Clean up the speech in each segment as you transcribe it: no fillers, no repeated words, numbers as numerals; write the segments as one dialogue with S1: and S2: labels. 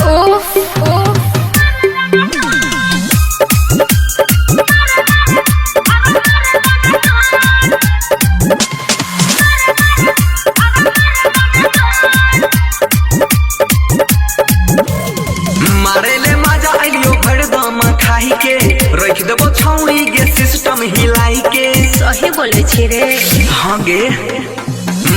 S1: उफ उफ।
S2: मारेले मजा आइलियो भर दम खाई के रख देबो छौड़ी गे सिस्टम हिलाई के।
S1: सही बोले छी रे।
S2: हाँ गे,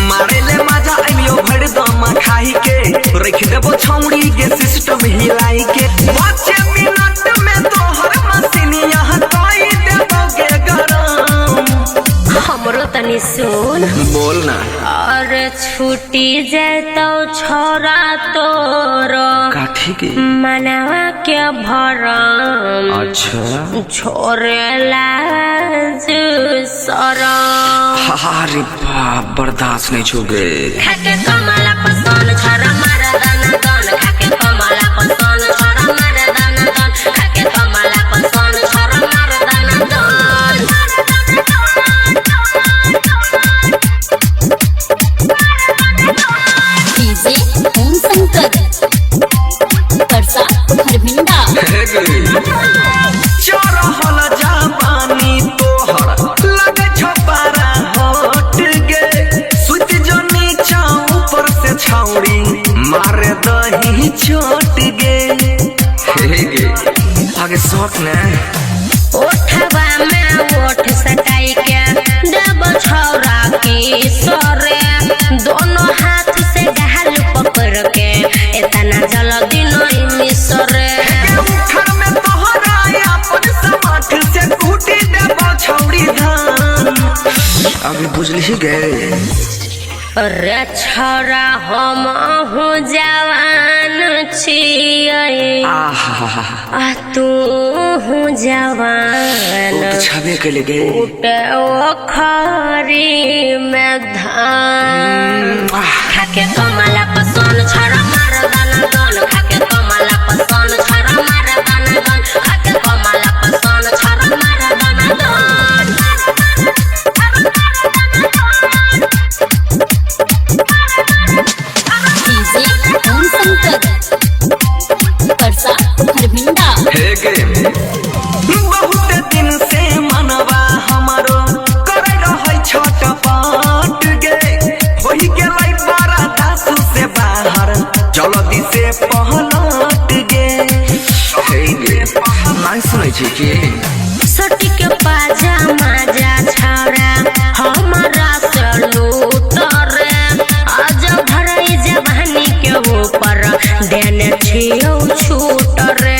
S2: मारेले मजा आइलियो भर दम खाई के रख देबो छौड़ी गे सिस्टम हिलाई के। 5 मिनट में तोहर मशीन यहाँ कोई देबो गे गरम।
S1: हमरो तनी सुन।
S2: बोल ना।
S1: और छुटी जैतो छोरा तोर
S2: काठी के
S1: मनावा के भरम।
S2: अच्छा।
S1: छोरे लाज शरम।
S2: अरे बाप, बर्दाश्त नहीं छो गे।
S1: खाके कमला पसंद छोरा मरदाना दन। खाके कमला पसंद छोरा मरदाना दन। खाके कमला पसंद छोरा मरदाना दन।
S3: डीजे ओम शंकर परसा हरभिंडा।
S2: चढ़ल जाबानी तोहर लगे छपारा हट गे। सुत जो नीचा ऊपर से छौड़ी मारे दही चोट गे। हे गे आगे शौक ने।
S1: ओठवा में ओठ सटाई के देब छौरा की सरे। दोनों हाथ से गाल पकड़ के इतना जल्दी नहीं मिसरे।
S2: घर में तोहरा अपन समाठ से कूटी देबो छौड़ी धान। अभी बुझली गे।
S1: रे छौरा हम हूँ जवान छियै
S2: आहा
S1: आ तू हूँ जवान।
S2: ओ तो छबे के ले गे।
S1: उठे ओखरी में धान। खाके कमला पसंद छोरा मरदाना दन। खाके कमला पसंद छोरा मरदाना दन। खाके कमला पसंद छोरा मरदाना दन।
S3: डीजे ओम शंकर परसा हरभिंडा।
S2: हे गे बहुत दिन से मनवा हमारो करे रहै छटपट गे। होई गेलै बड़ा दासु से बाहर जल्दी से पहलट गे। हे गे नहीं सुनै छी की।
S1: सटी के पाजामा जा छौरा हमारा से लूट रे। आज भरई जवानी के ऊपर देने छियौ छूट रे।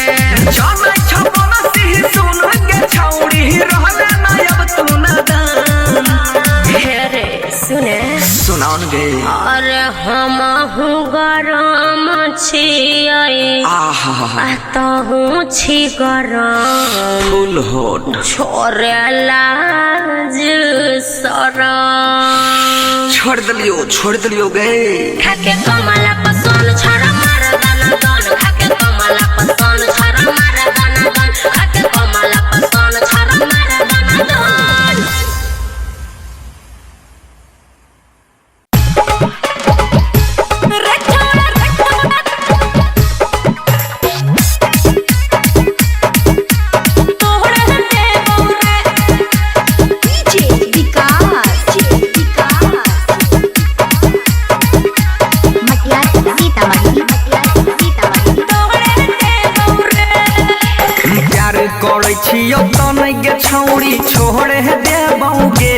S2: जानै छपन सिंह सुन गे छौड़ी रहले ना अब तू नादान।
S1: हे रे सुने
S2: सुनाउन गे।
S1: अरे हम हूँ गरम छियै
S2: आहा
S1: आ तहूँ छी गरम।
S2: फुल होट
S1: छोरे लाज शरम।
S2: छोड़ देलियो छोड़ देलियो गे।
S1: खाके कमला पसंद छोरा मरदाना दन। खाके कमला पसंद छोरा मरदाना दन। खाके कमला पसंद छोरा मरदाना दन।
S3: डीजे विकास मटिया सीतामढ़ी मटिया सीतामढ़ी।
S2: प्यार करै छियौ त नै गे छौड़ी छोड़े देबौ गे।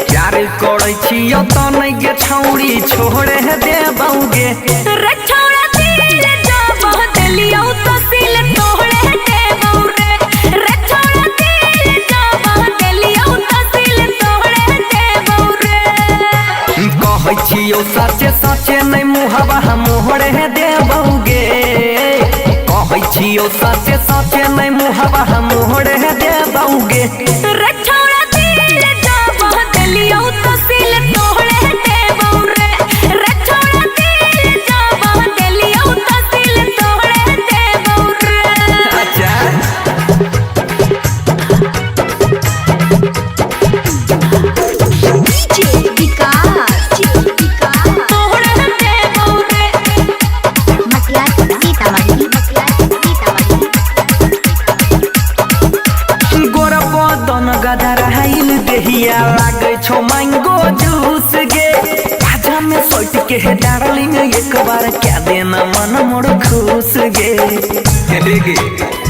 S2: प्यार करै छियौ त नै गे छौड़ी छोड़े देबौ गे।
S4: रे छौड़ा दिल जब देलियौ तो दिल तोड़े देबौ रे। रे छौड़ा दिल जब देलियौ तो दिल तोड़े देबौ रे।
S2: कहै छियौ सचे सचे नै मुहबा मोहरे देबौ गे। कहै छियौ सचे सचे नै मुहबा मोहरे देबौ गे।
S4: रे छौड़ा दिल जब देलियौ तो दिल तोड़े देबौ रे। रे छौड़ा दिल जब देलियौ तो दिल तोड़े देबौ रे।
S2: अच्छा
S3: डीजे विकास
S4: तोड़े देबौ।
S2: के है डार्लिंग एक बार क्या देना मन मोर खुश गे।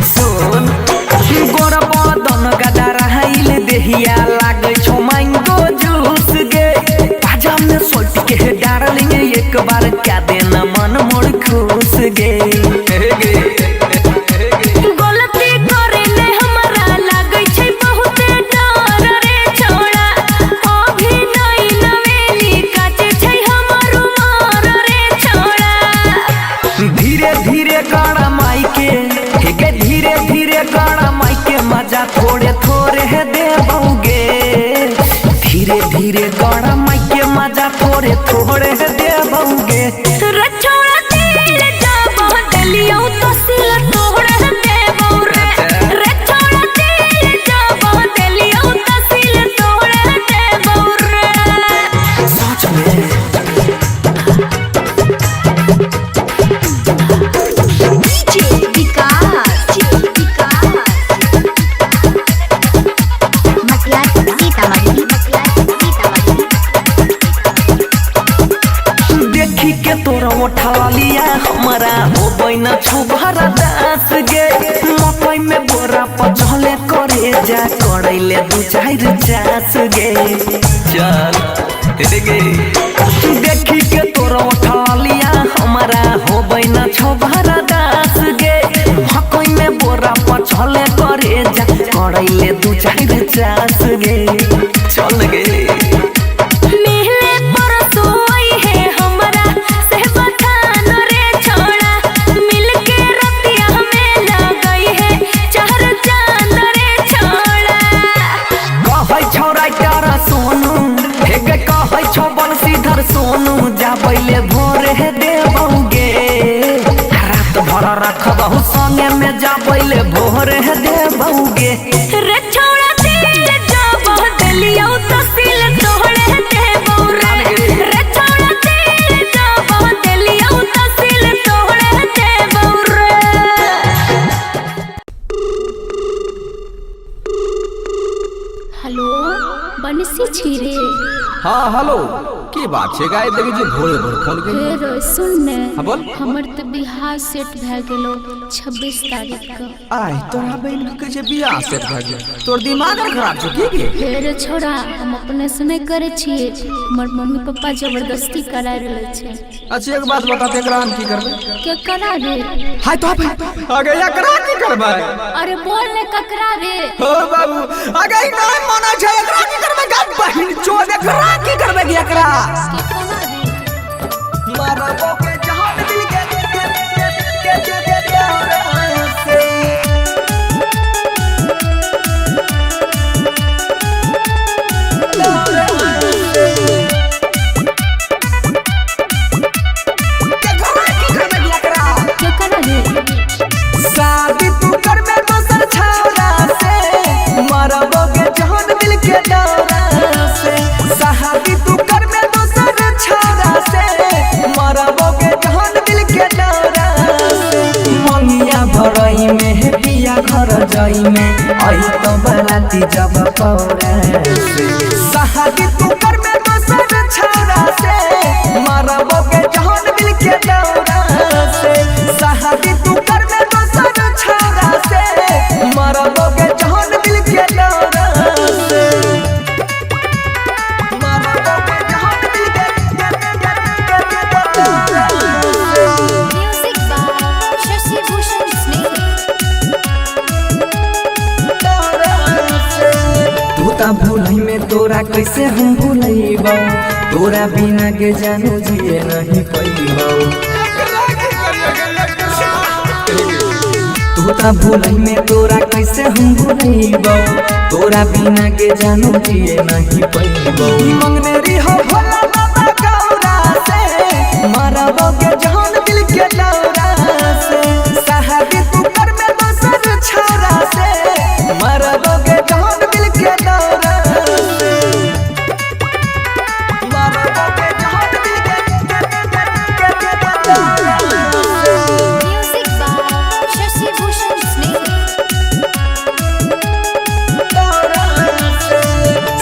S2: सुन गोर बदन गदा रहाइल देहिया लागै छौ मैंगो जूस गे। पाजा में सोट के है डार्लिंग एक बार क्या देना मन मोर खुश गे।
S4: गलती करे ले हमरा लागै छै बहुते डर रे छोड़ा। अभी नई नवेली काचे छै हमर उमर रे छोड़ा।
S2: धीरे धीरे गाड़ा माई के हे धीरे धीरे गाड़ा माई के मजा थोड़े थोड़े है देबौगे। धीरे धीरे गाड़ा माई के मजा थोड़े थोड़े है देबौगे।
S4: रे छोड़ा दिल जब देलियौ तो सिल तोड़े देबौ रे। रे छोड़ा दिल जब देलियौ तो सिल तोड़े देबौ रे।
S2: सच में
S3: डीजे विकास मटियार सीतामढ़ी सीतामढ़ी।
S2: देखी के तोरा उठा लिया हमारा हो न छुभरा दास गे। मकई में बोरा पचले करे जा करैले दू चार चास गे। चल गे देखी के तोरा उठा लिया हमारा हो न छुभरा दास गे। मकई में बोरा पचले करे जा करैले दू चार चास गे। चल गे
S4: मिले परसों आई है हमरा से बथान रे छोड़ा। मिलके रतिया में लगई है चार चांद रे छोड़ा।
S2: कहै छौ राइटर सोनू हे गे कहै छौ बंशीधर सोनू जाबैले भोरे देबौगे। रात भर रखबहु संगे में जाबैले भोरे देबौगे।
S4: रे छोड़ा दिल जब देलियौ तो सिल तोड़े देबौ रे। रे छोड़ा दिल जब देलियौ तो सिल तोड़े देबौ रे।
S3: हेलो बंसी छी रे।
S5: हाँ हेलो की बात छै गाय देखै छी भोरे भोर फोन के।
S3: हे सुन ने
S5: हाँ बोल।
S3: हमर तऽ बियाह सेट भए गेलो 26 तारीख के।
S5: आय तोरा बहिन के कहै छै बियाह सेट भए गेल, तोर दिमाग आर खराब छौ की गे?
S3: हे रे छोड़ा हम अपने से नहीं करे छियै, हमर मम्मी पप्पा जबरदस्ती करा रहल छै।
S5: अच्छा एक बात बता एकरा हम की करबै?
S3: के करा रे?
S5: हाय तो अगे एकरा की करबै?
S3: अरे बोल ने ककरा रे?
S5: हो बाबू अगे नहि मानै छै एकरा की करबै? गा बहिन चोद एकरा की करबै गे एकरा?
S3: के करा रे?
S2: मरबो के जहान दिल के के के के से।
S3: के करा रे?
S2: शादी तू कर में दोसर छौरा से मरबो के जहान दिल के दौरा से। शादी तू कर में दोसर छौरा से मरबो के जहान दिल के दौरा से। मंगिया भरई में हे पिया घर जाई में आई तो बराती जब पौरा से। शादी तू कर में दोसर छौरा से मरबो के जहान दिल के दौरा से। शादी तू कर में दोसर छौरा से मरबो के जहान दिल के दौरा से। मरबो के जहान दिल के दौरा से।
S3: म्यूजिक बाय शशि भूषण स्नेह।
S2: तू ता भूलई में तोरा कैसे हम भूलैबौ, तोरा बिना के जानू जिए नहीं पैबौ। तू ता भूलई में तोरा कैसे हम भूलैबौ, तोरा बिना के जानू जिए नहीं पैबौ। मंगनेरी हो भोला बाबा गौरा से मरबो के जहान दिल के दौरा से। शादी तू कर में दोसर छौरा से मरबो के जहान दिल के दौरा से। मरबो के जहान दिल के दौरा से।
S3: म्यूजिक बाय शशि भूषण स्नेह।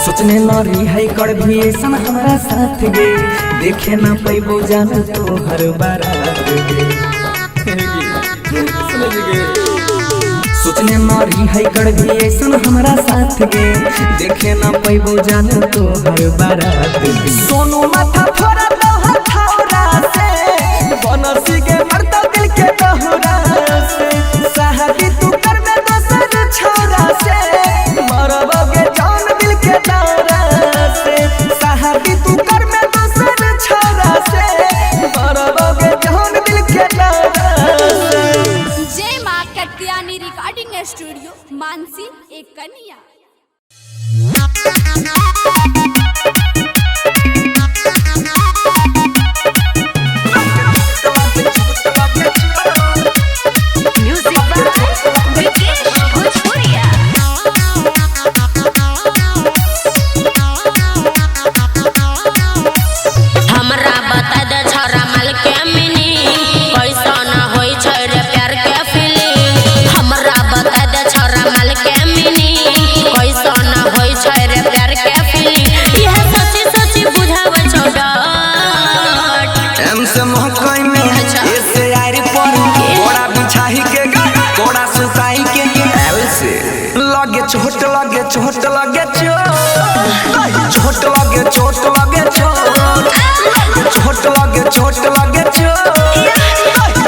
S2: सोचने लड़ी है कर भी ऐसन हमारा साथ गे, देखे ना पैबो जान तोहर बारात गे। सोचने मारी है कड़वी ऐसन हमरा साथ गे, देखे ना पैबो जान तोहर बारात गे। सोनू माथा फोड़ा तोहर थावरा से, बनसी के मरता दिल के तोहरा से, साहबी तू करबे दोसर छोरा से, मरबोगे जान दिल के दौरा से, साहबी तू करबे दोसर छोरा से, मरबोगे जान दिल के दौरा से।
S3: जय माँ कत्यानी रिकॉर्डिंग स्टूडियो मानसी एक कन्या।
S4: म्यूजिक बाय विकेश भोजपुरिया।
S1: हमरा बता दे छोरा माल के मिनी, कैसन होई छै रे प्यार के फीलिंग। हमरा बता दे छोरा माल के मिनी, कैसन होई छै रे प्यार के फीलिंग। इहे सोची सोची बुझावे छौ डर।
S2: एम से महकई में ए से आरी पर, कोड़ा बिछाही के कोड़ा सुताई के, एल से लगे छोट लगे छोट लगे चोट, छोट लगे छोट लगे चोट, छोट लगे छोट लगे चोट,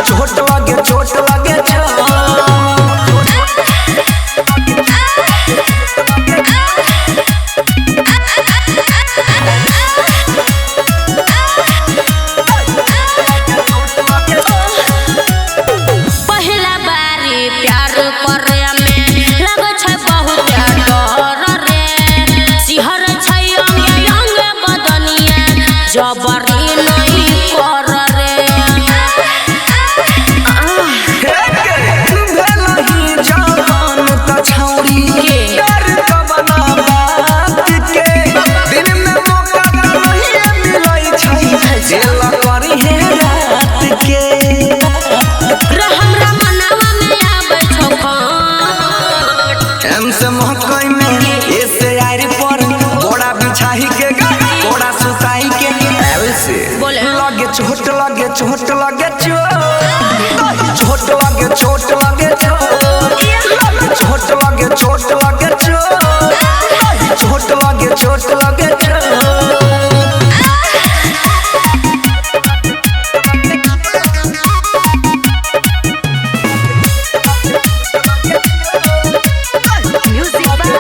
S2: छोट लगे छोट लगे चोट।
S1: पहिला बारी प्यार करे में लगै छै बहुत डर रे, सिहर छै अंगे अंगे बदनिया जबरी नहीं कर रे।
S2: भेलही जवान त छौरी डर त बना बात के, दिन में मौका त नहिए मिलै छै, दिल करी है रात के।
S1: रे हमरा मनवा में आबै छौ खोट।
S2: एम से महकई में ए से आरी पर, कोड़ा बिछाही के कोड़ा सुताई के, एल से
S1: बोले।
S2: लगे छोट लगे छोट लगे चोट, छोट लगे छोट लगे चोट, छोट लगे छोट लगे चोट, छोट लगे छोट लगे चोट।
S4: म्यूजिक बाय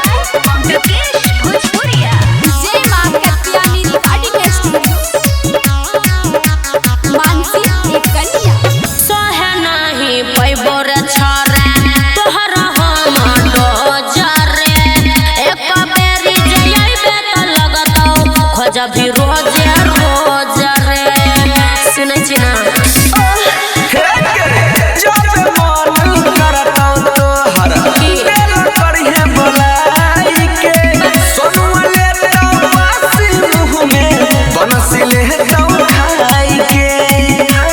S4: विकेश भोजपुरिया।
S3: जय माँ कत्यानी रिकॉर्डिंग स्टूडियो मानसी एक कन्या।
S1: सहे नाही पैबो रे छोरा तोहर हम डोजर रे, एक बेरी जे अइबे त लगतौ खोजबी रोजे रोज रे। सुनै छी ना?
S2: जब मन करतौ तोहर बेल करिहे बोलाई के, सोनुआ लेतौ बासी मुँह में, बनसी लेतौ खाई के,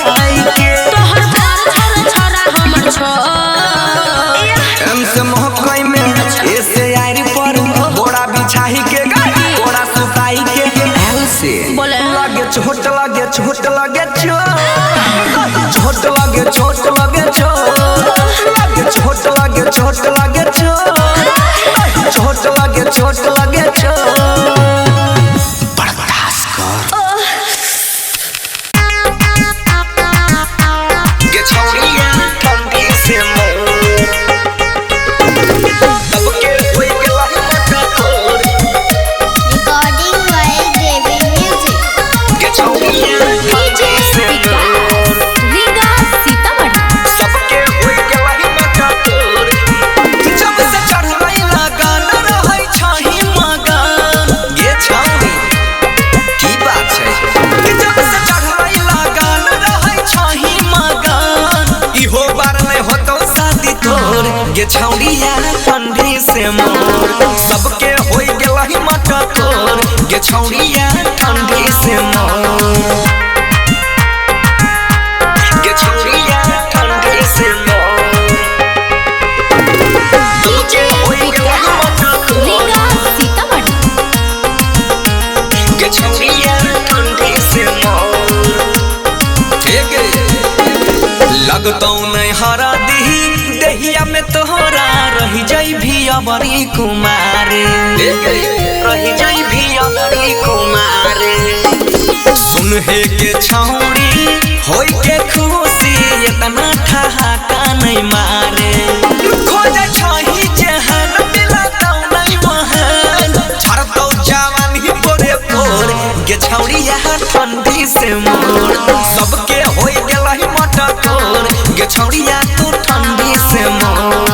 S2: खाई के।
S1: तोहर पर छोरा छोरा हमर छोर।
S2: एम से महकई में ए से आरी पर, बोरा बिछाही के बोरा सुताई के, एल से
S1: बोले।
S2: लगे छोट लगे छोट लगे चोट, छोट लगे छोट लगे चोट, छोट लगे छोट लगे चोट, छोट लगे छोट लगे चोट। बर्दाश्त कर के छौरिया ठंडी से मोर, सबके होई गेलही मटकोर।
S6: Recording by Devi Music.
S2: के छौरिया ठंडी से मोर,
S3: रीगा सीतामढ़ी।
S2: सबके होई गेलही मटकोर। जब से चढ़बै लगन रहै छही मगन गे छौरी, की बात छै कि जब से चढ़बै लगन रहै छही मगन, इहो बार नै होतौ शादी तोर गे छौरिया ठंडी से मोर, सबके होई गेलही मटकोर गे छौरिया ठंडी से मोर, गे छौरिया ठंडी से मोर। होई गेलही मटकोर
S3: रीगा सीतामढ़ी।
S2: गे छौरिया ठंडी से मोर। लगतौ नहीं हरा दीही देहिया में तोहरा रही जाई भी अबरी कुमारे रही जाई भी अबरी कुमारे। सुन हे के छौड़ी होई के खुशी इतना ठहाका नहीं मारे। खोज छही जहान मिलतौ नहीं वहान छरतौ जवानी पोरे पोर गे छौड़ी यहाँ ठंडी से मोर। सबके होई गेलही मटकोर गे छौड़िया तू ठंडी से मोर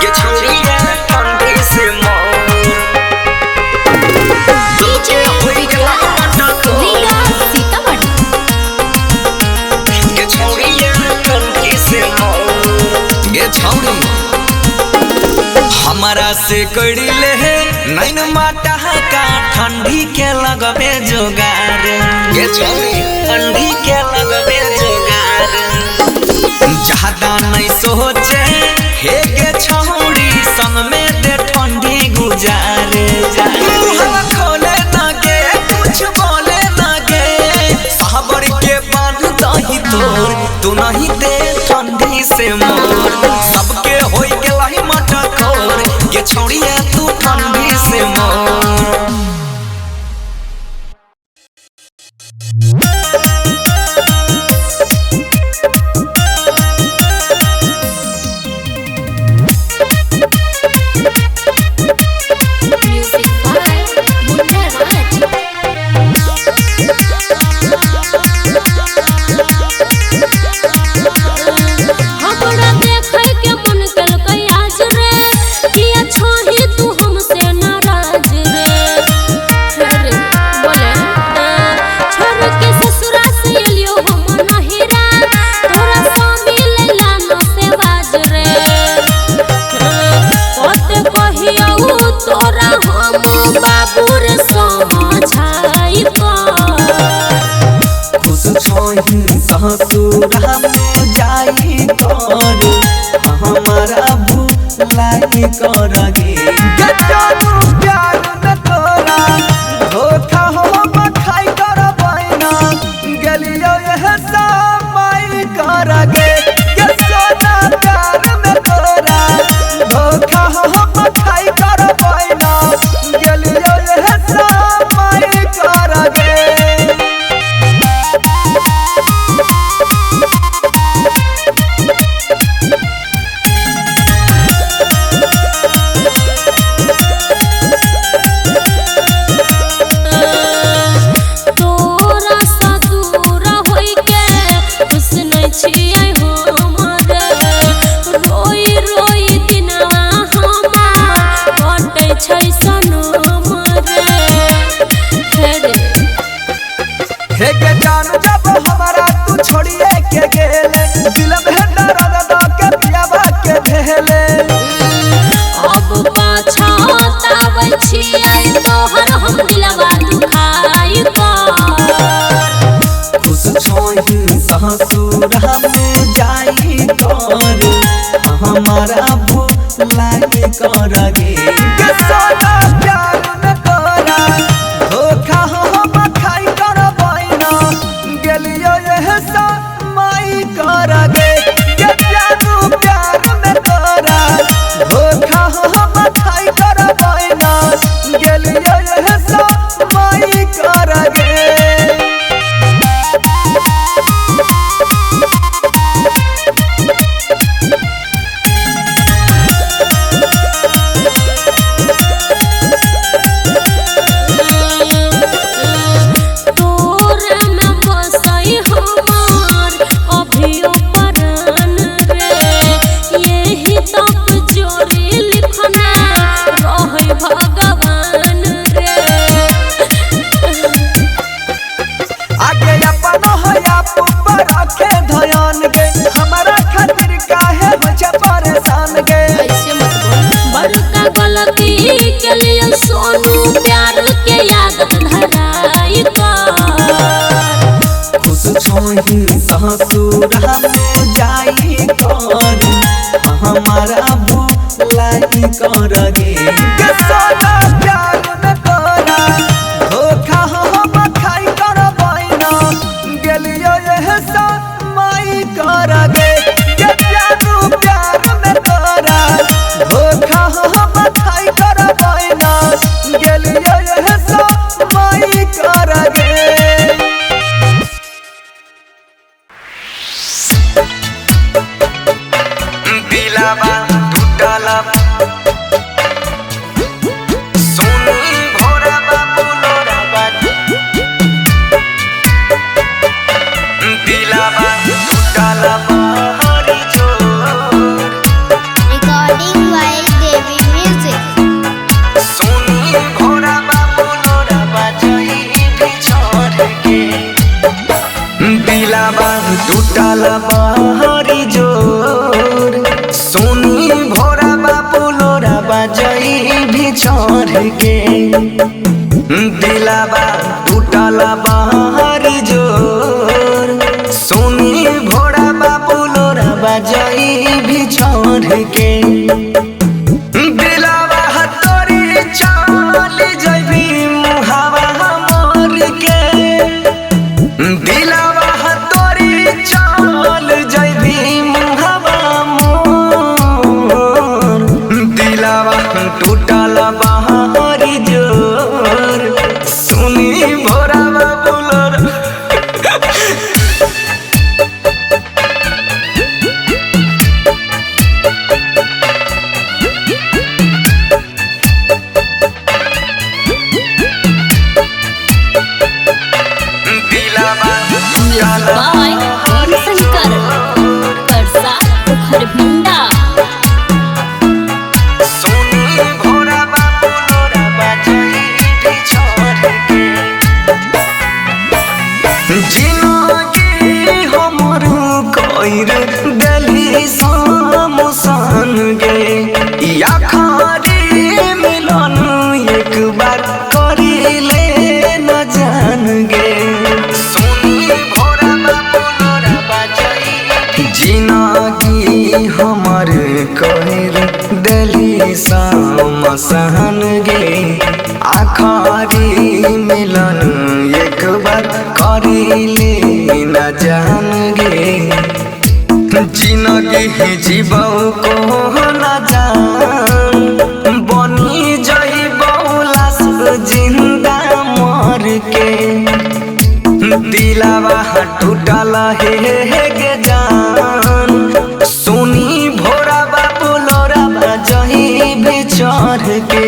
S2: गे छौड़िया ठंडी से मोर।
S3: डीजे
S2: होई गेलही मटकोर
S3: सीतामढ़ी
S2: गे छौड़िया ठंडी से मोर गे छौड़ी हमारा से कड़ी ले नैन माटा का ठंडी के लगबे जोगार गे छौड़ी ठंडी के लगबे जोगार। ज्यादा नहीं सोचे हे गे छौड़ी संग में दे ठंडी गुजारे। मुहवा खोले ना गे कुछ बोले ना गे साबर के बांध दही तोर तू नहीं दे ठंडी से मोर। सबके होई गेलही मटकोर गे छौड़िया तू ठंडी से मोर।
S3: Music by Munna Raj.
S1: हमरा देखै के मन केलकै आज रे किया छही तू हमसे नाराज रे। अरे बोले छोड़ के ससुरा से एलियो हम नहिरा तोरा स्वामी लैला न से बाज रे। कते कहियौ तोरा हम बाबू रे समझाई कर।
S2: खुश छही ससुरा में जाई कर हमारा भुलाई कर गे।
S5: जानू प्यार में तोरा धोखा हो खाई कर बैना गेलियो यह माई कर गे। सोना प्यार में तोरा धोखा हो खाई कर बैना गेलियो यह माई कर गे।
S1: तोरा सँ दूर होई के खुश नै छियै हम रे। रोई रोई दिनवा हमार कटै छै सनम रे। हे रे
S5: हे के जानू जब हमारा तू छोड़िए के गेले दिल में दर्द द के पियावा के भेले।
S1: अब पछताबै छियै तोहर हम दिलवा दुखाई कर।
S2: खुश छही ससुरा में जाई कर हमारा भुलाई कर गे।
S5: सोना प्यार में तोरा धोखा हम खाई कर बैना गेलियो यह माई कर गे। जानू प्यार में तोरा धोखा हम खाई कर बैना गेलियो यह माई कर गे।
S1: तोरे में बसै हमार अभियो परान रे। यही तक जोड़ी लिखना रहै भगवान रे।
S5: आगे अपन हो आप पर रखे ध्यान गे हमारा खातिर काहे हो छे परेशान गे।
S3: ऐसे मत बोल।
S1: बड़का गलती के लिए सोनू प्यार के आदत धराई कर।
S2: खुश छही ससुरा में जाई कर हमारा भुलाई कर गे।
S5: सोना प्यार में तोरा धोखा हम खाई कर बैना गेलियो यह
S2: टूटल बहरी जोर सोनी भोरा बाबू लोरा बजई भी चढ़ के दिलावा टूटल बहरी जोर सोनी भोरा बाबू लोरा बजई भी चढ़ के दिलावा तोरी चल जबी मुहावा मोर के दिलावा तोरी चल जबी मुहावा मोर दिलावा टूटल बहरी जोर सुनी भोरा बाबुलोर। दिलावा
S3: म्यूजिक बाय शंकर परसा पोखर भिंडा।
S2: सोनी भोरा बाबू लोरा बजाई भी छोड़ के जिनगी हमर कइर देली सामसन गे या खारी मिलन एक बार करी ले न जान गे सोनी भोरा बाबू लोरा बजाई जिनगी हमर कहिर देली सामसन गे आखारी मिलन एक बार करी ले न जान गे जिनगी जीवौ को न जान बनी जइबौ लाश जिंदा मर के दिलावा टूटल हे गे जान सोनी भोरा बाबू लोरा बजही भी चढ़ के।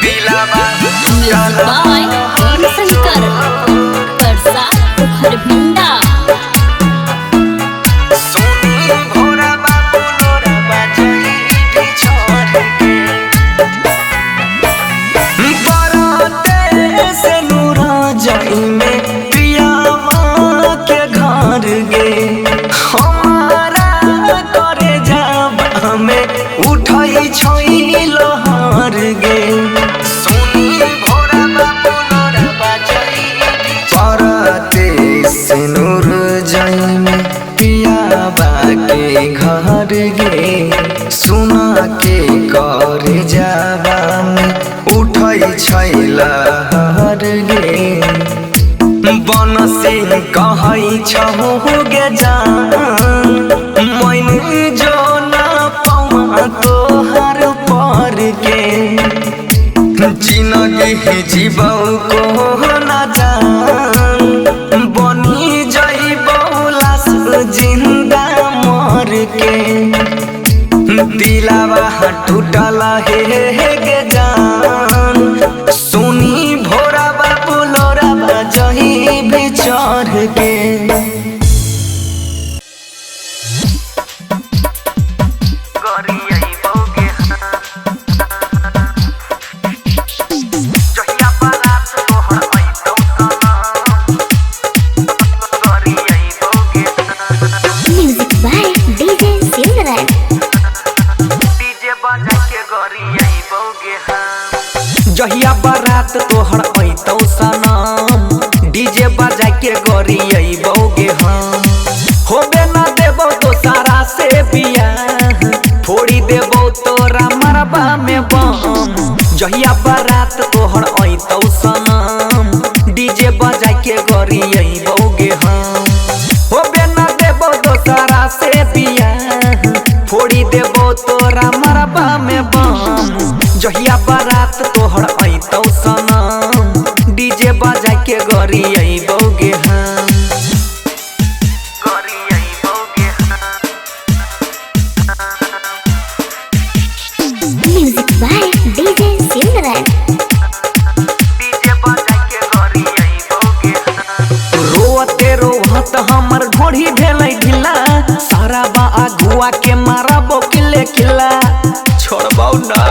S2: दिलावा
S3: म्यूजिक बाय शंकर परसा पोखर भिंडा।
S2: सोनी भोरा बाबू लोरा बजही भी चढ़ के बराते से नूरा जाई में प्रियावा के घर गे हमारा करे जाबा में उठई छई लहर गे सोनी भोरा बाबू लोरा बजही बराते से नूर जाई में पियाबा के घर गे सुना के कर जाबा में उठै छै लहर गे बन सिंह कहै छहु गे जान मैन जो ना पौआ तोहर पर के जिनगी जीवौ को न जान बनी जइबौ लाश जिंदा मर के दिलावा टूटल हे गे जान सोनी भोरा बाबू लोरा बजही भी चढ़ के।
S6: Music by DJ Simran.
S2: जहिया बारात तोहर अइतौ सनम डीजे बजा के गरी अइबौगे हम होबे ना देबौ दोसारा से बियाह फोड़ी देबौ तोरा मरबा में बम जहिया बारात तोहर अइतौ सनम डीजे बजा के गरी अइबौगे हम होबे ना देबौ दोसारा से बियाह फोड़ी देबौ तोरा मरबा में बम जहिया बारात तोहर अइतौ सनम डीजे बजा के गरी अइबौगे हम
S6: Music by DJ Simran.
S2: रोते रोहत हमर ढोढ़ी भेलै ढिला सारा बा आ अघुआ के मारबो किले किला छोड़बौ ना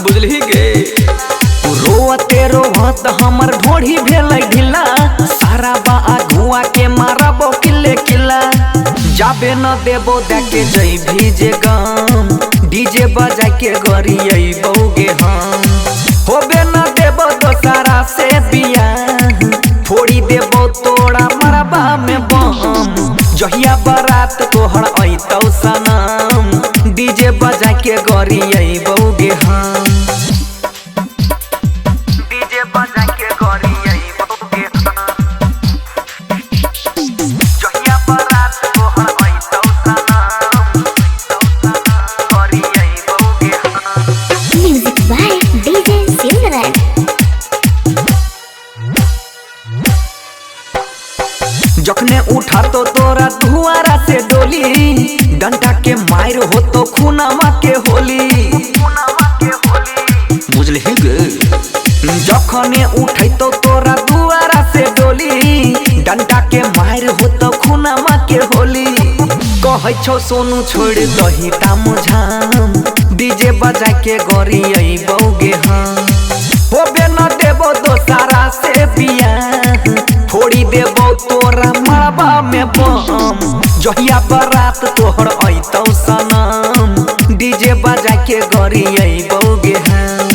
S2: बुझलही गे। रोते रोहत हमर ढोढ़ी भेलै ढिला सारा बा अघुआ के मारबो किले किला। जाबे न देबो देके जइभी जे गम डीजे बजा के गरियबौ गे हम। होबे न देबो दोसरा से बियाह फोड़ी देबो तोरा मरबा में बम। जहिया बारात तोहर अइतौ सनम डीजे बजा के गरियबौ गे हम। डीजे बजा के गरियबौ गे हम। जहिया बारात तोहर अइतौ सनम गरियबौ गे हम।
S6: Music by DJ Shivnarayan.
S2: जखने उठा तो तोरा धुआरा से डोली डंडा के मार हो तो खूनामा के होली बुझलही गे। जखने उठे तो तोरा दुआरा से डोली डंडा के मार हो तो खूनामा के होली। कहै छौ सोनू छोड़ दही ताम झाम डीजे बजा के गरियबौ गे हम। होबे न देबो दोसरा से बियाह फोड़ी देबो तोरा मरबा में बम। जहिया बारात तोहर अइतौ सनम डीजे बजा के गरियबौ गे हम।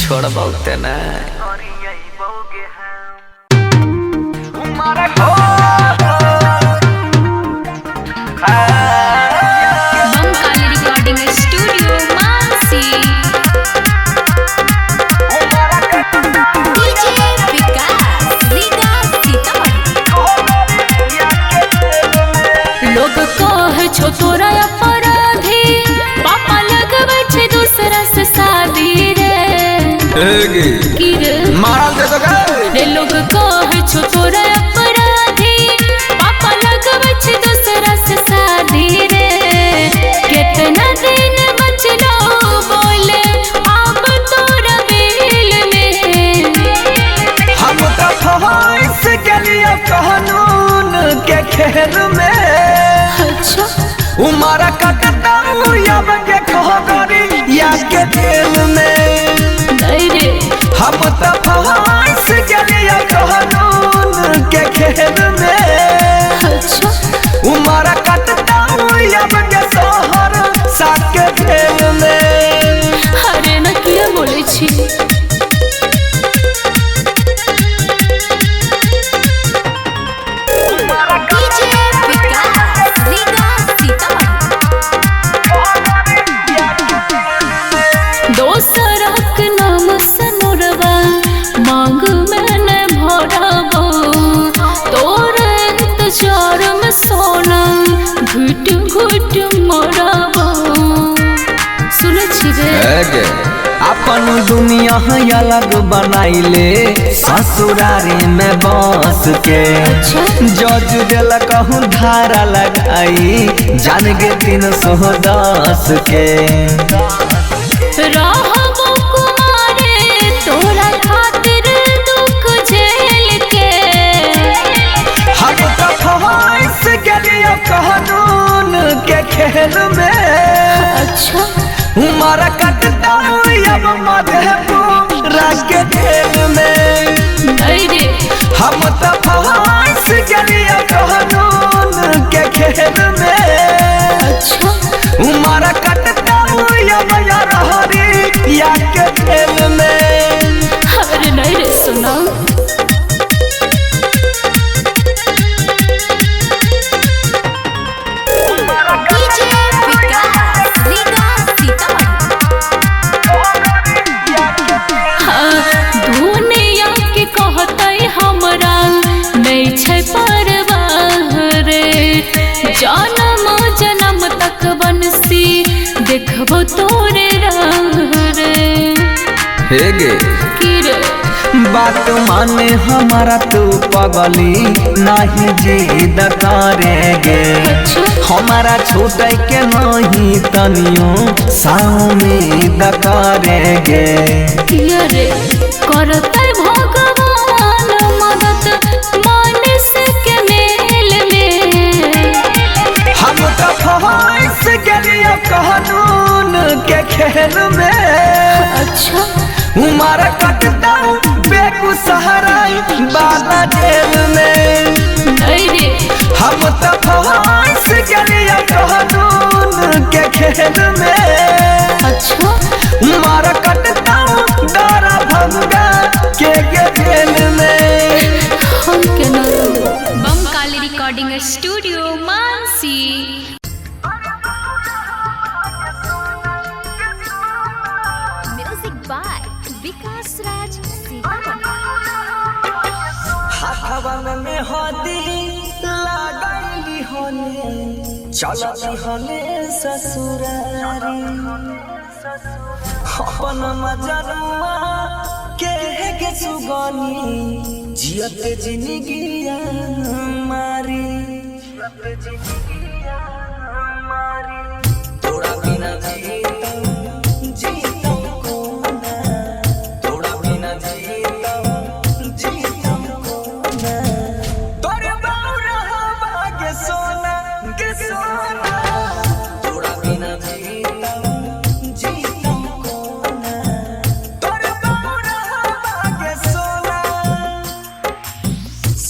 S2: छोड़बौ ते नै गरियबौ गे हम।
S3: Bam Kali recording studio Mansi.
S4: DJ Vikas Riga Sitamarhi.
S3: लोग कह छो तोरा अपराधी पापा लगबै छै दूसरा से शादी रे की रे
S5: मारल दे तो गे।
S3: रे लोग कह छो तोरा अपराधी पापा लगबै छै दूसरा से शादी रे। केतना दिन बचलो बोले आब तोरा बेल में।
S5: हम तो फंस गेलियो कानून के खेल में।
S3: अच्छा
S5: उमर कटता अब के खगरी या के जेल में।
S3: नहीं रे
S5: हम तो फंस गेलियो कानून के खेल में।
S3: अच्छा
S5: उमर कटता अब के शहर साके जेल में।
S3: अरे ना किया बोलै छी।
S4: डीजे विकास रीगा सीतामढ़ी।
S3: दोसरक नाम सनुरवा मांग में न भरबो तोर इंतजार में सोना घुट घुट मरबो। सुनै छी रे
S5: अपन दुनिया अलग बनाइले ससुरारी में बस के।
S3: अच्छा।
S5: जज दिल कहूँ धारा लगाई जान गे 310 के।
S3: रहबो कुमारे तोरा खातिर दुख झेल के।
S5: हम तो फंस गेलियो कानून के खेल में।
S3: अच्छा
S5: उमर कटता अब मधेपुरा के जेल में।
S3: नहीं रे
S5: हम तो फंस गेलियो कानून के खेल में।
S3: अच्छा
S5: उमर कटता अब या के जेल में।
S3: अरे नहीं रे सुना।
S4: डीजे विकास रीगा सीतामढ़ी।
S3: हाँ, दुनिया के कहतै हमरा नहीं छै परवाह रे। जन्म जन्म तक बनसी देखबो तोरे राह रे।
S5: हे गे
S3: की रे
S5: बात माने हमारा तू पगली नहीं जिद करेगे।
S3: अच्छा।
S5: हमारा छूटे के नहीं तनियो साउमीद करेगे।
S3: किया रे करतै भगवान मदद मानस के मेल में।
S5: हम तो फंस
S3: अच्छा
S2: उमर कटता बेगूसराय बाला जेल में।
S3: नहीं रे
S2: हम तो फंस गेलियो कानून के खेल में।
S3: अच्छा
S2: उमर कटता दरभंगा के जेल में।
S3: हम केना Bam Kali recording studio Mansi.
S6: Music by Vikas Raj Sitamarhi.
S2: हाथवन में हदी लागैली होने चलती होने ससुरारी अपन मजनुआ के के सुगनी जियत जिंदगी मारी। तोरा बिना जीता जीता कोना, तोरा बिना जीता जीता कोना, तोरे बाबू के सोना के सोना। तोरा बिना जीता जीता कोना, तोरे बाबू के सोना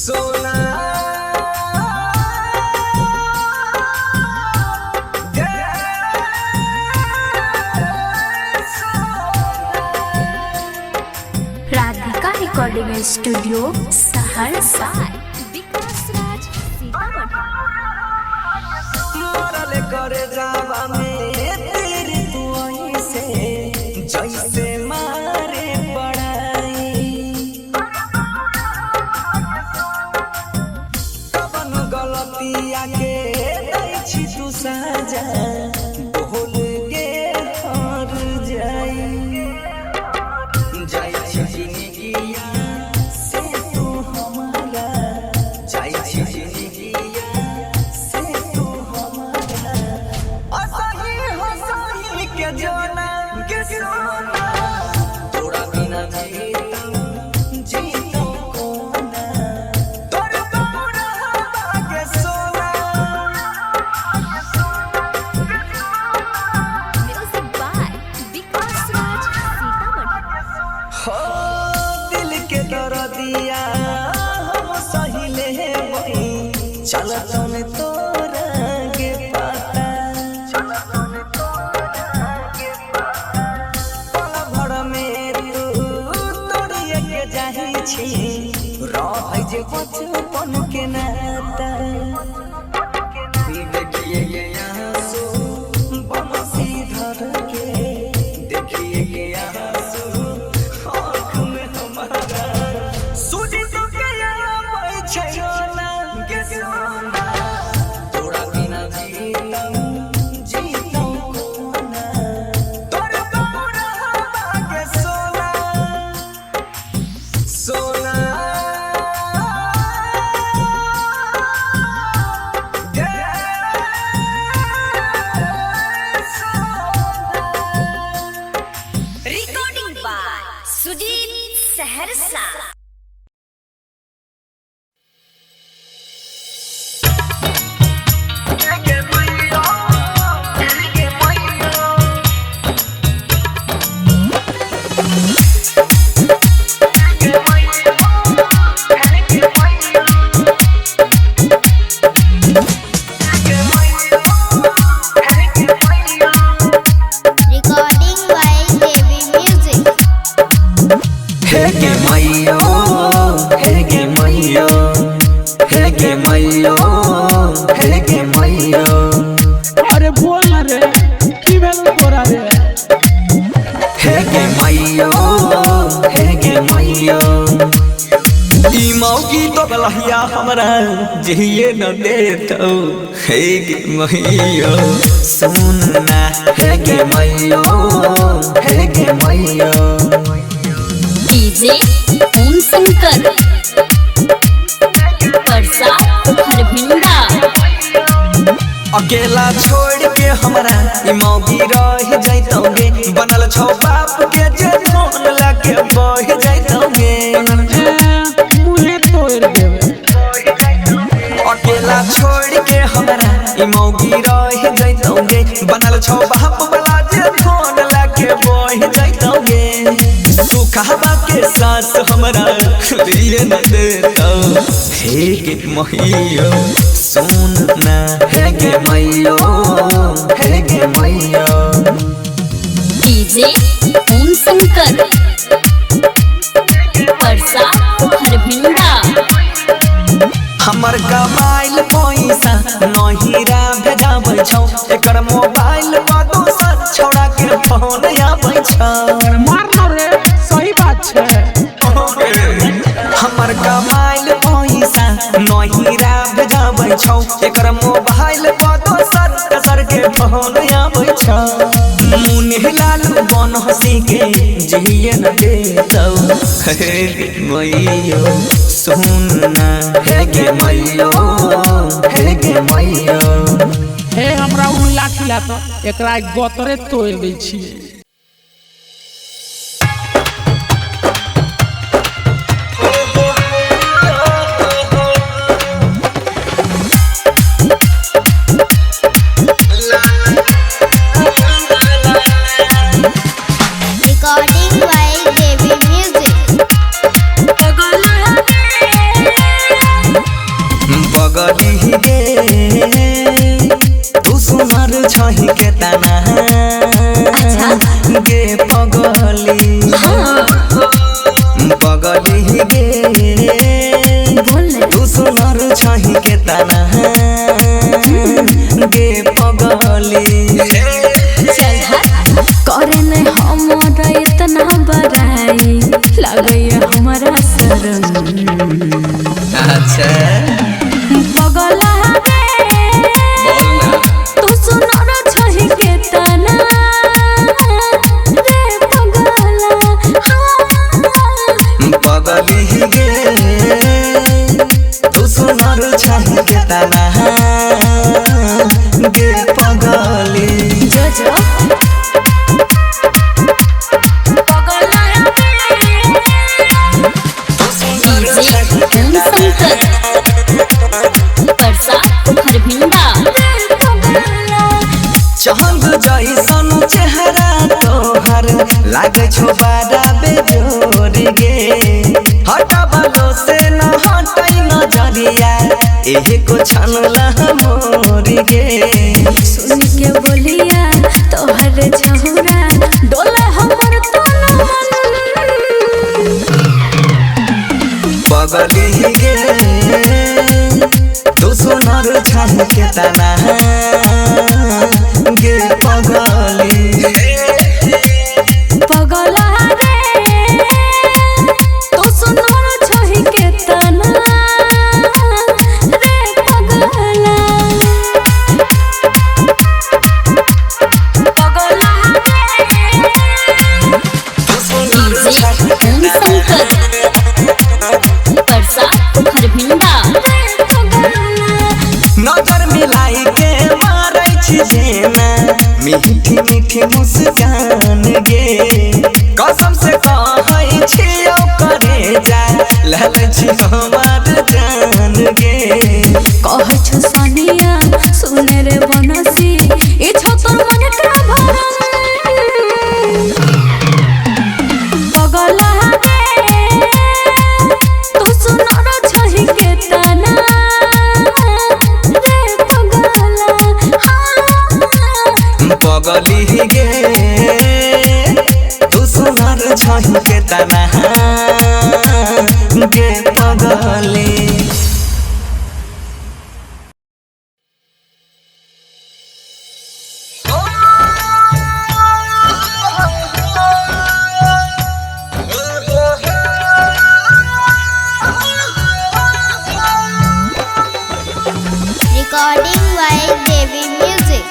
S2: सोना।
S6: Radhika recording studio Saharsa. Vikas Raj Sitamarhi.
S2: मरल करे जावा में तेरे तू ऐसे जैसे मारे पड़ाई। कवन गलतिया के दै छी तू साजा बोल के हार जाई। जाई छी जिंदगिया से तू हमारा, जाई छी जिंदगिया से तू हमारा। असही हसही के जोना के सोना। तोरा बिना जीता जीता कोना, तोरा बाबू के सोना।
S6: म्यूजिक बाय विकास राज सीतामढ़ी।
S2: हो दिल के दर्दिया हम सही लेबई, चल तन तोरा के पता। पल भर में तू तोड़िए के जाही छी, रहै जे बचपन के नाता। देखिए ये आंसू बमसी धर के, देखिए ये आंसू आँख में हमारा। सूझी तो के आबै छै सोना के सोना। तोरा बिना जीता जीता कोना, तोरा बाबू के सोना सोना।
S1: Recording by Sujit Saharsa.
S6: Recording by KB music.
S2: हे गे मैयो, हे गे मैयो, हे गे मैयो, हे गे मैयो।
S5: अरे बोल ना रे की भेल तोरा रे।
S2: हे गे मैयो, हे गे मैयो। ई मौगी तो गलहिया हमरा जिए न देतौ। हे गे मैयो सुन ना, हे गे मैयो, हे गे मैयो।
S1: डीजे ओम शंकर परसा हरभिंडा।
S2: अकेला छोड़ के हमरा ई मौगी रह जैतौगे, बनल छौ बाप के जे धोन लके बह जैतौगे।
S5: मुहे तोड़ देवे।
S2: अकेला छोड़ के हमरा ई मौगी रह जैतौगे, बनल छौ बाप वाला जे धोन लके बह जैतौगे। दुखावा के सास हमरा लिए न देता। हे गे मैयो सुन ना, हे गे मैयो, हे गे मैयो।
S1: डीजे ओम शंकर परसा हरभिंडा।
S2: हमर कमाइल पैसा नहिरा भेजाबै छौ, एकर मोबाइल पर दोसर छौड़ा के फोन आबै छौ।
S7: मारनो रे, सही बात छै।
S2: हमर कमाइल पैसा नहिरा भेजाबै छौ, एकर मोबाइल पर दोसर कसर के फोन आबै छौ। मुन्नी लालू बन हंसी के जिए न देतौ। हे गे मैयो सुन ना, हे गे मैयो, हे गे मैयो।
S7: हे हमरा उ लाठी ला त एकरा गोतरे तोड़ दै छियै।
S6: Recording by KB Music.
S2: बगली गे तू सुनर छही के तना गे पगली, बगली गे तू सुनर छही के तना गे पगली।
S3: करे नहीं हमरा इतना बड़ाई, लगैया हमरा शरम।
S2: अच्छा
S3: पगला रे तू सुनर छही के तना रे पगला।
S2: बगली गे तू सुनर छही के तना गे पगली।
S3: जो जो
S1: डीजे ओम शंकर परसा हरभिंडा।
S2: चांद जैसन चेहरा तोहर लागे छो बड़ा बेजोर गे, हटबलो से न हटै नजरिया एही को छनला मोर गे।
S3: सुन के बोलिया तोहर छहुरा डोले हमर तन मन।
S2: बगली गे तू सुनर छही के तना गे पगली।
S3: पगला रे तू सुनर छही के तना रे पगला।
S1: डीजे ओम शंकर परसा हरभिंडा।
S2: नजर मिलाई के मारै छी जेना मीठी मीठी मुस्कान गे, कसम से कहै छियौ करे जा ललै छी हमर जान गे।
S3: कहै छौ सोनिया सुन रे बनसी, ई छौ तोर मन के भरम। पगला रे तू सुनर छही के तना रे पगला।
S2: बगली गे तू सुनर छही के तना गे पगली।
S6: Recording by KB Music.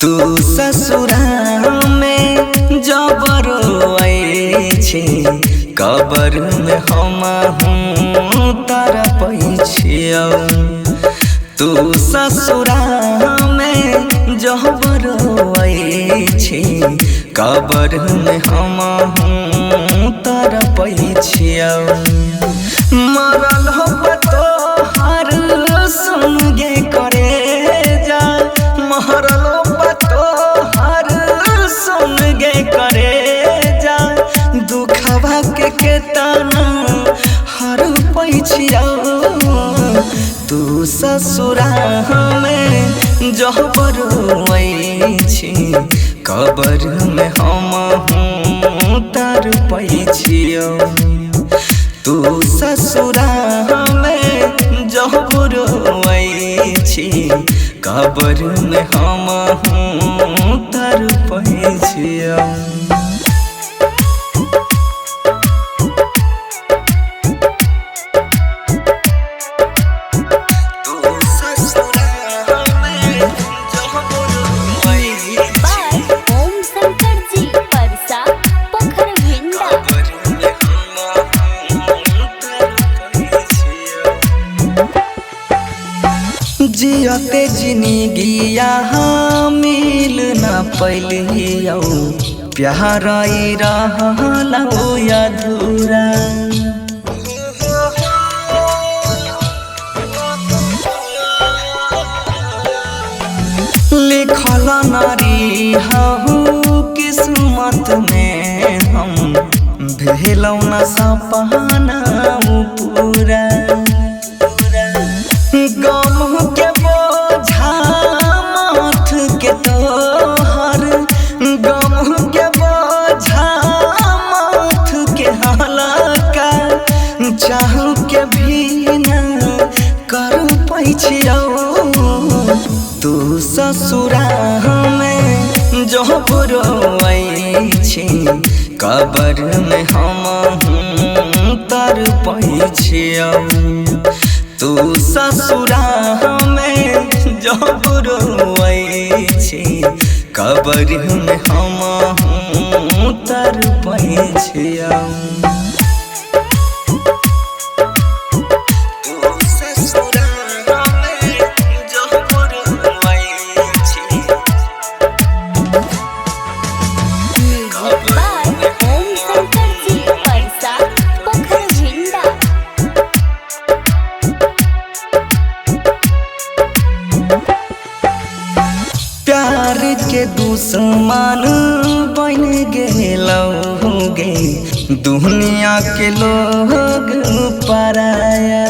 S2: तू ससुरा में जबर छी, कबर में हम हूँ तरपै छियौ। तू ससुरा में जहबर छी कबर में हम तरपै छियौ। मरल हो तोहर सुन गे करे जा, मरल हो तोहर सुन गे करे जा, दुखवा के केतना हर पैछियौ। तू ससुरा में जहबर छी कबर में हम तरपै छियौ। तू ससुरा में जहबर छी कबर में हम तरपै छियौ। जियते जिनगिया मिल न पैलियौ, प्यार रहलौ अधूरा। लिखल नारी हूँ किस्मत में हम भेलौ न सपना पूरा। गम के बोझा माथ के तोहर, गम के बोझा माथ के हलका, चाह के भी न कर पैछियौ। तू ससुरा में जहबर छी कबर में हम तरपै छियौ। तू ससुरा में जहबर छी कबर में हम तरपै छियौ। प्यार के दुश्मन बन गेलौ गे दुनिया के लोग पराया।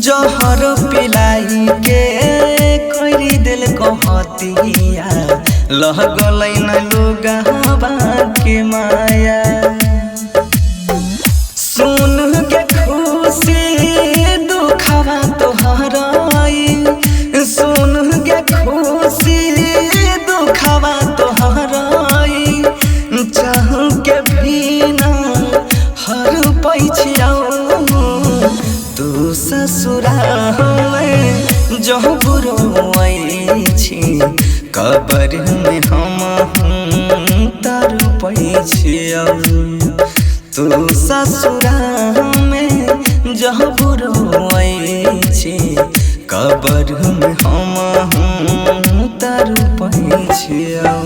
S2: जहर पिलाई के करी दिल कहतिया, लगलै न लोगवा के माया। सुन के खुशी दुखवा तोहराई, सुन के खुशी दुखवा तोहराई, चाह के भी ना हर पैछियौ। तू ससुरा में जहबर छी कबर में हम तरपै छियौ। तू ससुरा में जहबर छी कबर में हम तरपै छियौ।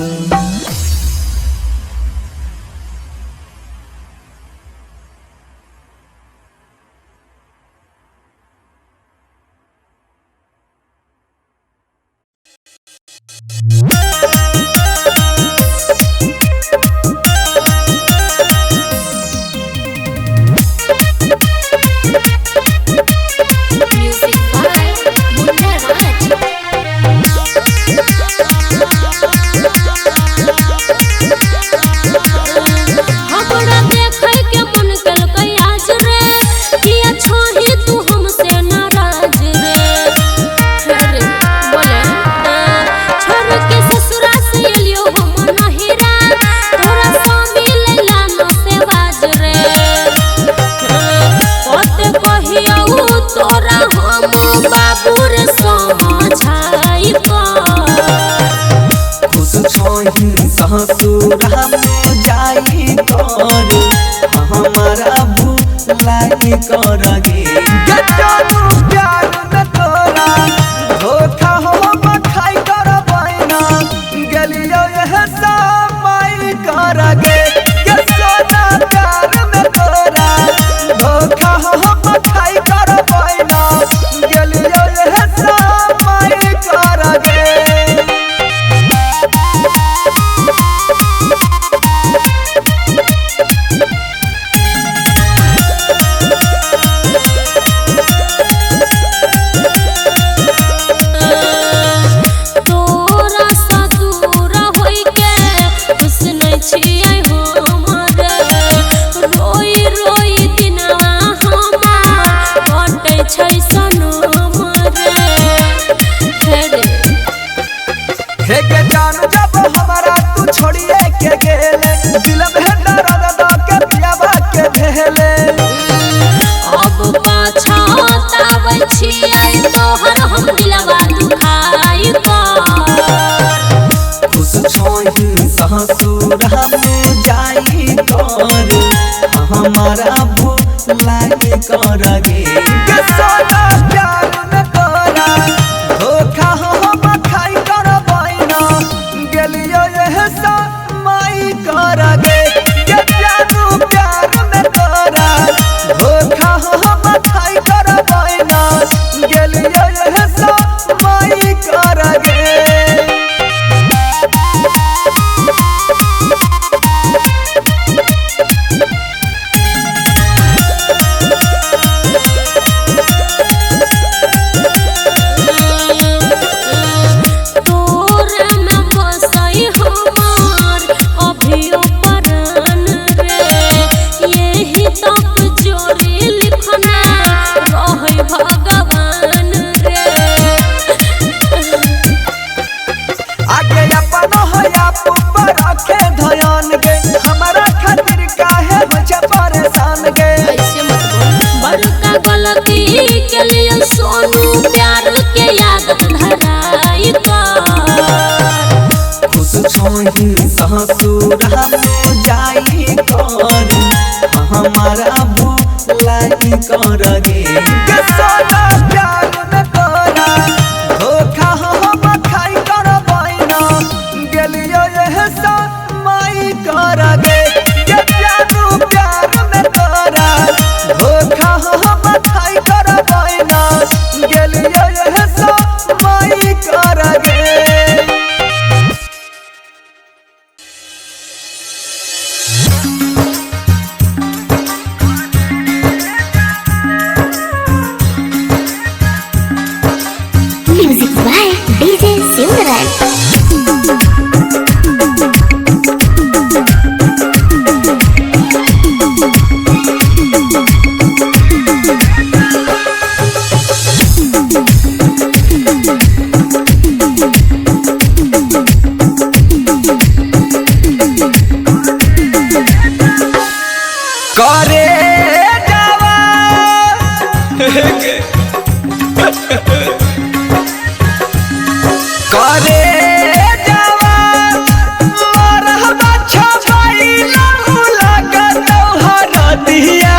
S3: Music by Munna Raj.
S1: हमरा देखै के मन केलकै आज रे, किया छही तू हमसे नाराज रे। अरे बोले छोड़ के ससुरा से एलियो हम नहिरा, तोरा स्वामी लैला न से बाज रे। कते कहियौ तोरा हम बाबू रे समझाई
S2: खुश छही ससुरा में जाई कर, हमारा भुलाई कर गे।
S5: गे जानू प्यार में तोरा धोखा हम खाई कर बैना गेलियो यह समय कर गे। गे सोना प्यार में तोरा धोखा हम खाई कर बैना गेलियो यह समय कर गे।
S3: तोरा सँ दूर होई के खुश नै छियै हम रे, रोई रोई दिनवा हमार कटै छै सनम रे। हे रे
S5: हे के जान जब हमारा तू छोड़िए के गेले दिल में दर्द द के पियावा के भेले।
S3: अब पछताबै छियै तोहर हम दिलवा दुखाई कर।
S2: खुश छही ससुर में जाई कर हमारा भुलाई कर गे।
S5: गे सोना प्यार में तोरा धोखा हम खाई कर बैना गेलियो यह समय कर गे। गे जानू प्यार में तोरा धोखा हम खाई कर बैना गेलियो यह समय कर गे।
S3: तोरा में बसै हमार अभियो परान रे, यही तप जोड़ी लिखना रहै भगवान रे।
S5: आगे अपन हो पर रखे धयान गे हमारा खातिर काहे हो छे परेशान गे।
S3: ऐसे मत बोल, बड़का गलती के लिए सोनू प्यार के याद धराई कर।
S2: खुश छही ससुर में जाई कर हमारा भुलाई कर गे।
S5: गे सोना प्यार में तोरा धोखा हम खाई कर बैना गेलियो यह समय कर गे। गे जानू प्यार में तोरा धोखा हम खाई कर बैना गेलियो यह समय कर गे।
S6: Music by DJ Sundaram.
S5: करे जावा करे जावा मरहबा छपाई लहू लागत हरदिया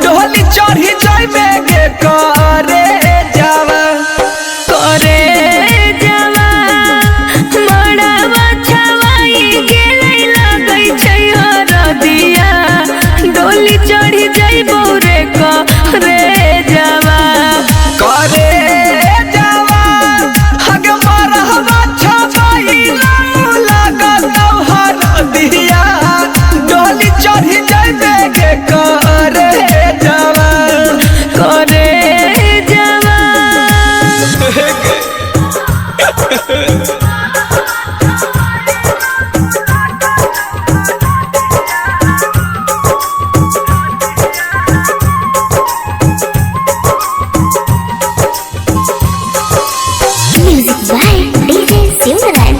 S5: डोली चढ़ी जाइबे गे। करे जावा
S4: करे जावा मड़वा छवाई गेलै लगै छै हरदिया डोली चढ़ी जइबौ रे करे जावा।
S5: करे जावा हग मरहबा छपाई लहू लागत हरदिया डोली चढ़ी जाइबे गे। करे जावा
S4: करे Java.
S6: Music by DJ Sundaram.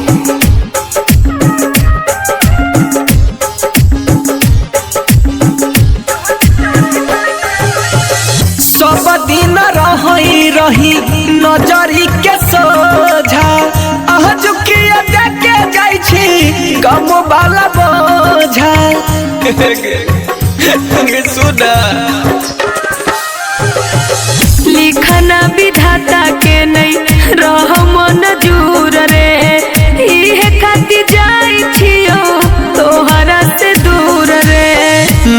S5: सब दिन रही रही नजरी के सोझा अह झुकिया देके जाइ छी गम वाला बोझा।
S2: सुना।
S4: लिखना विधाता के नहीं रह मन जूर रे, इहे खातिर जाई छियो तोहरा से दूर रे।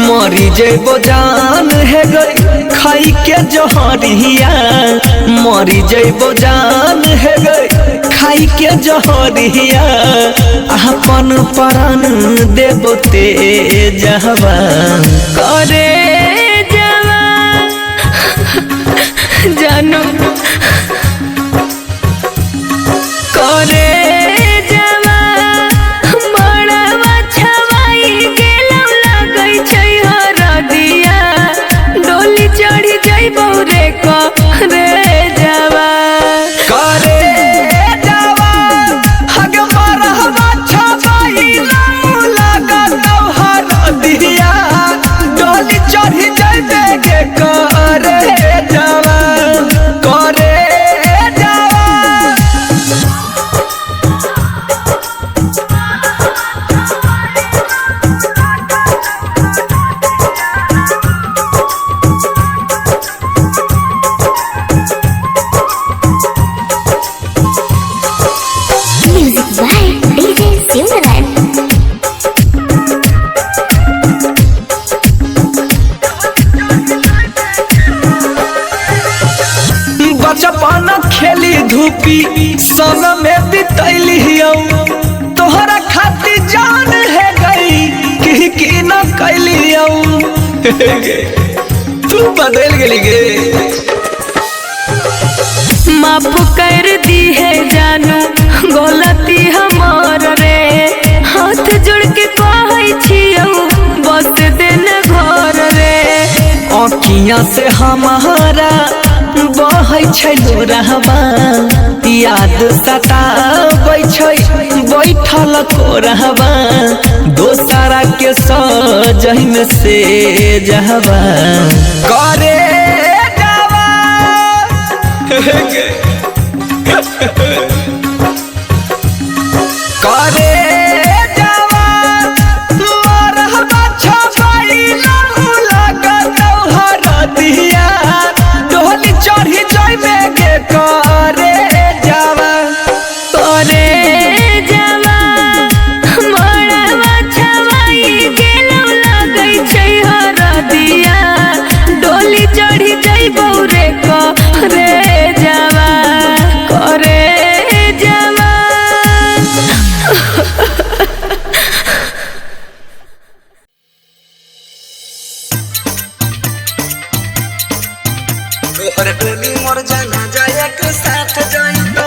S2: मरी जैबो जान हे गई खाई के जहरिया, मरी जैबो जान हे गई खाई के जहरिया, अपन प्राण देबो ते जहवा।
S4: करे जवा जानो, करे जवा बड़वा छवाई गेलौ लगै छै हरदिया, डोली चढ़ी जइबौ रे करे जवा।
S2: करे जावा हग मरहबा छबाई लागत हरदिया, डोली चढ़ी जइबे गे करे जावा, करे Java.
S6: Music by DJ Silverland.
S2: बचपन खेली धूपी संग में बितैली तोहरा खातिर जान है गई कि की न कैली, तू बदल गेली गे।
S4: माफ कर दी है जानू गलती हमार रे, हाथ जोड़ के कहै छियौ बस दिन घर रे।
S2: अखियां से हमारा बहै छै लोरहबा, याद सताबै छै बैठल कोरहबा, दोसरा के सजहिम से जहबा। करे जावा करे जावा मरहबा छबाई लागत हरदिया, डोली चढ़ी जइबे गे करे जावा।
S4: करे जावा बड़वा छवाई गेलौ लगै छै हरदिया, डोली चढ़ी जइबौ रे करे जावा, करे जावा।
S2: तोहर डोली मोर जाना जाए के साथ जाइतो,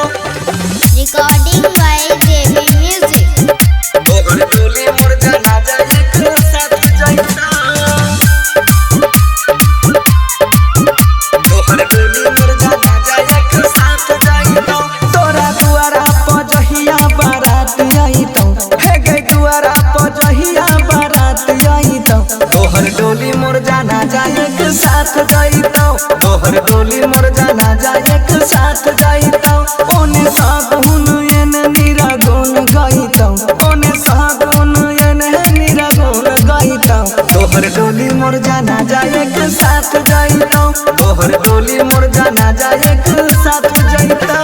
S6: Recording by JB Music.
S2: तोहर डोली मोर जाना जाए के साथ जाइतो, तोहर डोली मोर जाना जाए के साथ जाइतो। तोरा दुआरा पजहिया बारात आइतो, हे गे दुआरा पजहिया बारात आइतो, तोहर डोली मोर जाना जाए के साथ जाइतो, तोहर डोली मोर जाना जाए के साथ जाइतो। ओने सागुन एन निरागुन गाइतो, ओने सागुन एन निरागुन गाइतो, तोहर डोली मोर जाना जाए के साथ जाइतो, तोहर डोली मोर जाना जाए के साथ जाइतो।